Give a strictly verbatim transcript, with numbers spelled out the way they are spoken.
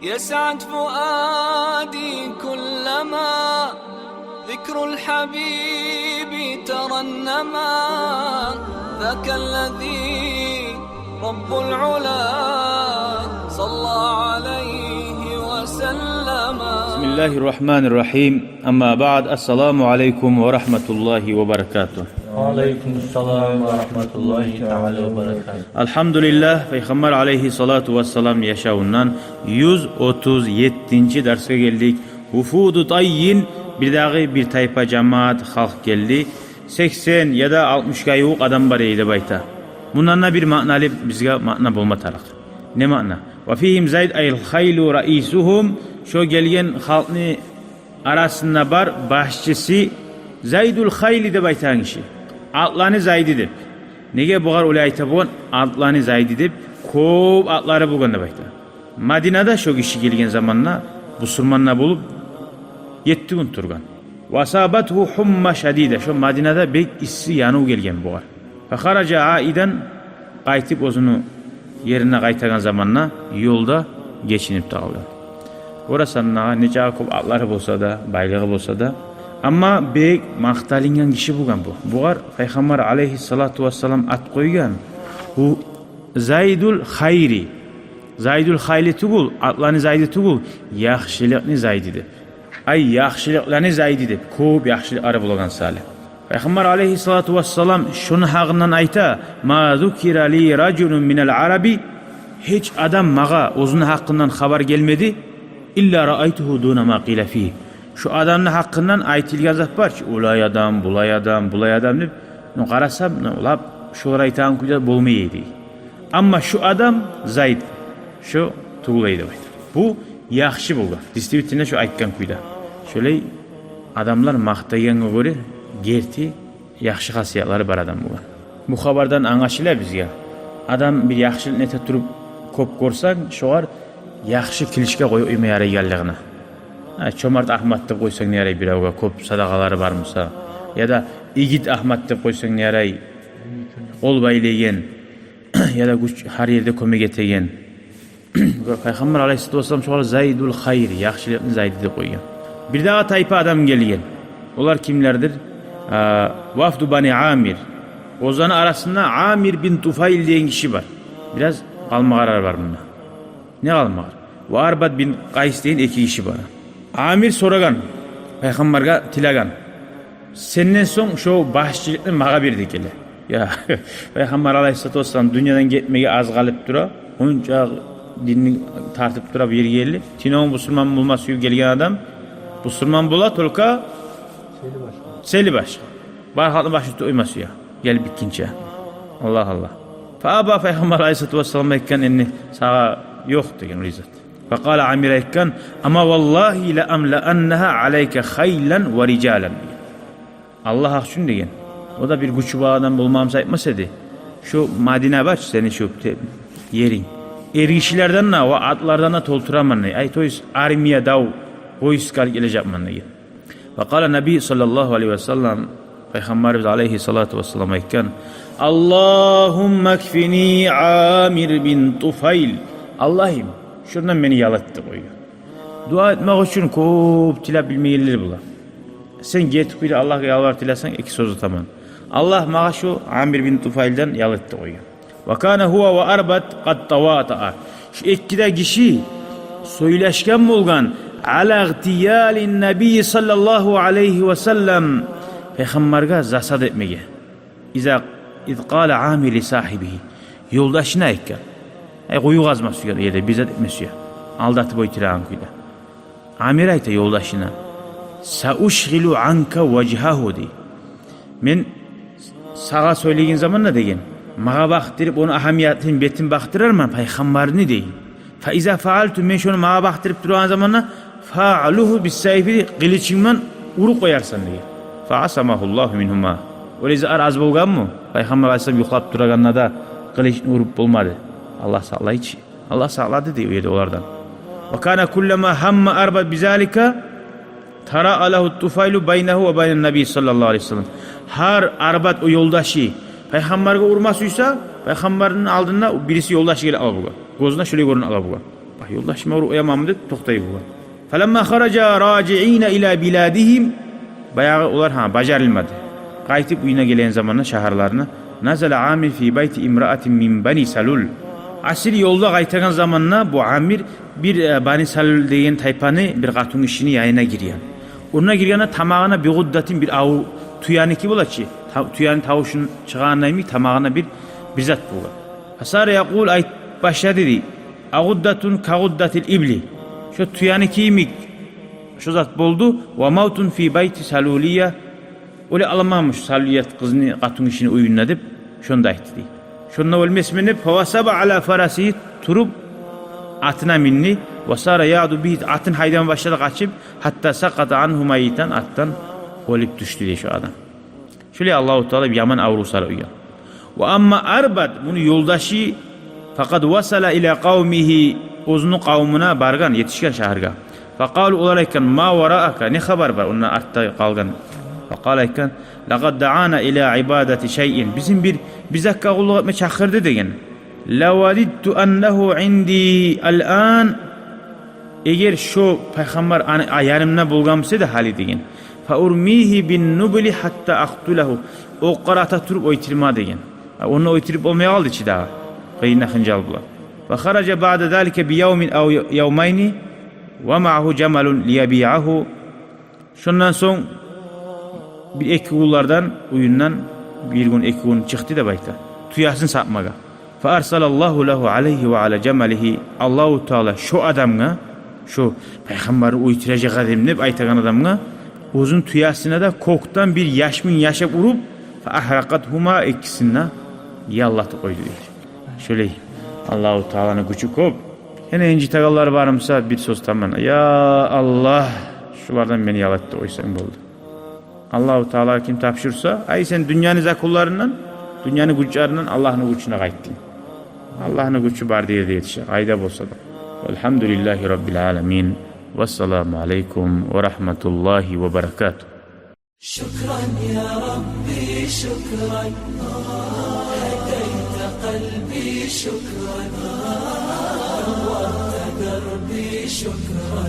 يسعد فؤادي كلما ذكر الحبيب ترنما، ذاك الذي رب العلا صلى عليه وسلم. بسم الله الرحمن الرحيم. أما بعد، السلام عليكم ورحمة الله وبركاته. Ва алейкум ассалам ва рагьматуллагьи таала ва баракатугь. Алгьамдулиллагь, Пайхаммар алейгьиссалату вассалам яшавундан юз отуз еттинчи дарсгъа гелдик. Вуфуду Тайин, бирдагъы бир тайпа жамаат, халкъ гелди. Сексен яда алтмышгъа ювукъ адам бар эди деп айта. Мундан да бир маъна алып, бизге маъна болма тарыкъ. Не маъна? Ва фигьим Зайд аль-Хайлу раисугьум, шо гелген халкъны арасында бар башчысы Зайдул Хайли деп айтагъан гиши. Атланы зайды деп. Неге бугъар олай айта болгъан? Атланы зайды деп, кёп атлары болгъан деп айта. Мадинада шо гиши гелген заманда бусурман да болуп, етти гюн тургъан. Ва асабатгьу гьумма шадида. Шо Мадинада бек исси янув гелген бугъар. Фахаража аидан, къайтып оьзюню ерине къайтагъан заманда ёлда гечинип де къалгъан. Орасан да, нечакъы кёп атлары болса да, байлыгъы болса да, амма бек макъталынгъан гиши болгъан бу. Бугъар Пайхаммар алейгьиссалату вассалам ат къойгъан. Бу Зайдул Хайри. Зайдул Хайли тюгюл, атланы зайды тюгюл, яхшылыкъны зайды деп. Ай, яхшылыкъланы зайды деп, кёп яхшылыкълары болагъан саялы. Пайхаммар алейгьиссалату вассалам шону гьакъындан айта: «Ма зукира ли ражулун минал араби», гьеч адам магъа оьзюню гьакъындан хабар гелмеди, «илла раайтугьу дуна ма къила фигьи». Шо адамны гьакъындан айтылгъан зат бар чы, олай адам, булай адам, булай адам деп, ну, къарасам, ну, лап шолар айтагъан кюйде болмай эди. Амма шо адам Зайд, шо тюгюл эди деп айта. Бу яхшы болгъан. Действительно, шо айтгъан кюйде. Шолай адамлар макътайгъангъа гёре, герти яхшы хасиятлары бар адам болгъан. Бу хабардан англашыла бизге: адам бир яхшылыкъны эте туруп кёп гёрсенг, шогъар яхшы кличка къоюп къойма ярайгъанлыгъына. Гьа, Чомарт Агьмат деп къойсанг не ярай биревге, кёп садагъалары бар буса. Яда Игит Агьмат деп къойсанг не ярай, къол байлайгъан, яда гюч, гьар ерде кёмек этеген. Пайхаммар алейгьиссалату вассалам шогъар Зайдул Хайр, яхшылыкъны зайды деп къойгъан. Бирдагъы тайпа адам гелген. Олар кимлердир? А, вафду Бани Амир. Оьзлени арасында Амир бин Туфайл деген гиши бар. Бираз къалмагъалар бар мунда. Не къалмагъал? Ва Арбад бин Къайс деген эки гиши бар. Амир сорагъан, Пайхаммаргъа тилеген: «Сенден сонг шо башчылыкъны магъа бер», — деп геле. Я, Пайхаммар алейгьиссалату вассалам дюньядан гетмеге аз къалып тура, онча динни тартып тура бир ерге гелип, тиневюн бусурман болма сююп гелген адам бусурман бола, только цели башгъа. Бар халкъны башын тутуп къойма сюе, гелип битгинче. Аллагь, Аллагь. Фа аба, Пайхаммар алейгьиссалату вассалам айтгъан: «Энни сагъа ёкъ», — деген, ризат. Фа къала Амир айтгъан: «Ама валлагьи ла амлааннагьа алайка хайлан ва риджалан», — деген. «Аллагь гьакъ учун, — деген, — о да бир гючю бар адам болмагъан буса, айтмас эди. Шо Мадина бар чы, сени шо те-, еринг, эргишилерден де ва атлардан да толтураман, — деген. — Ай, то есть армия, дав, войска алып гележекмен», — деген. Ва къала Наби саллаллагьу алайгьи ва саллам, Пайхаммарыбыз алейгьиссалату вассалам айтгъан: «Аллагьумма кфини Амир бин Туфайл». Аллагьым, шондан мени ял эт деп къойгъан. Дуа этмек учун кёп тилеп билмейгенлер бола. Сен гетип къойда Аллагьгъа ялбарып тилесенг, эки сёз айтаман. Аллагь, магъа шо Амир бин Туфайлдан ял эт деп къойгъан. Ва кана гьува ва Арбад къад таватаа. Шо эки де гиши сёйлешген болгъан: «Ала игътияли Наби саллаллагьу алайгьи ва саллам», Пайхаммаргъа засада этмеге. Иза, из къала Амир ли сагьибигьи, ёлдашына айтгъан. Ай, къую къазма сюе, ерде бир зат этме сюе, алдатып оьлтюреген кюйде. Амир айта ёлдашына: «Саушгъилу анка важгьагьу», — дей. «Мен сагъа сёйлеген заманда, — деген, — магъа бакъдырып, ону агьамиятлыгъын, бетин бакъдырарман, Пайхаммарны, — дей. — Фа иза фаалту, мен шону магъа бакъдырып турагъан заманда, фаалугьу биссайфи, къылычынгман уруп къоярсан», — деген. Фа асамагьуллагьу мингьума. Олай затлар аз болгъанмы? Пайхаммар алайгьиссалам юхлап турагъанда да къылычны уруп болмады. Аллагь сакълай чы. Аллагь сакълады дей о ерде олардан. Ва кана куллама гьамма Арбад бизалика, тараа лагьу Туфайлу байнагьу ва байна Наби саллаллагьу алайгьи ва саллам. Гьар Арбад, о ёлдашы, Пайхаммаргъа урма сюйсе, Пайхаммарны алдында бириси ёлдашы гелип къала болгъан. Гёзюне шолай гёрюнюп къала болгъан. Бай, Ёлдашыма уруп къояманмы деп токътай болгъан. Фаламма хаража ражиина ила биладигьим. Баягъы олар, гьа, бажарылмады. Къайтып уьюне гелген заманда шагьарларына, назала Амир фи байти имраатин мин бани Салул. Асил ёлда къайтагъан заманда бу Амир бир, э, Бани Салул деген тайпаны бир къатынгишини янына гирген. Онда гиргенде тамагъына би гъуддатин, бир аву, тюеники бола чы, та-, тюени тавушун чыгъагъандай йимик тамагъына бир, бир зат болгъан. Фасара якъул, айтып башлады дей. Агъуддатун ка гъуддатил ибли. Шо тюеники йимик шо зат болду. Ва мавтун фи байти салулия. Оьле аламанмы шо салулият къызны, къатынгишини уьюнде деп, шонда айтды дей. Шонда оьлмесмен деп, фавасаба ала фарасигьи, туруп атына минди. Ва сара яъду бигьи, атын гьайдама башлады къачып, гьатта сакъата ангьу майитан, атдан оьлюп тюшдю дей шо адам. Шолай Аллагьу Таала яман аврув салып къойгъан. Ва амма Арбад, муну ёлдашы, факъад васала ила къавмигьи, оьзюню къавмуна баргъан, етишген шагьаргъа. Факъалу, олар айтгъан, ма вараака, не хабар бар онда артда къалгъан? Факъала, айтгъан, лакъад даана ила ибадати шайин, бизин бир, бир затгъа къуллукъ этме чакъырды деген. Лавадидту аннагьу инди алан, эгер шо пайхаммар аны, а, янымда болгъан буса эди гьали деген. Фаурмигьи бин нубли гьатта акътулагьу, окълар ата туруп оьлтюрме деген. А, ону оьлтюрюп болмай къалды чы дагъы, къыйын да хынжал булан. Фахаража баъда залика би явмин ав явмайни ва маъагьу жамалун лиябиагьу. Шондан сонг бир-эки гюнлерден уьюнден бир гюн, эки гюн чыкъды деп айта, тюесин сатмагъа. Фаарсалаллагьу лагьу алайгьи ва ала жамалигьи. Аллагьу Таала шо адамгъа, шо пайхаммарны оьлтюрежек адам деп айтагъан адамгъа, оьзюню тюесине де кёкден бир яшмин яшап уруп, фаагьракъатгьума, экисин де яллатып къойду дей. Шолай Аллагьу Тааланы гючю кёп. Гьене инжитегенлер бар буса, бир сёз таман: я Аллагь, шулардан мени яллат деп къойсанг болду. Аллагьу Таалагъа ким тапшурса, ай сен дюньяны законларындан, дюньяны гючлеринден Аллагьны гючюне къайтдынг. Аллагьны гючю бары ерде етише, къайда болса да. Валгьамдулиллагьи раббил аламин. Вассаламу алайкум ва рагьматуллагьи ва баракатугь. شكرا يا ربي، شكرا. هديت قلبي، شكرا. نورت دربي، شكرا.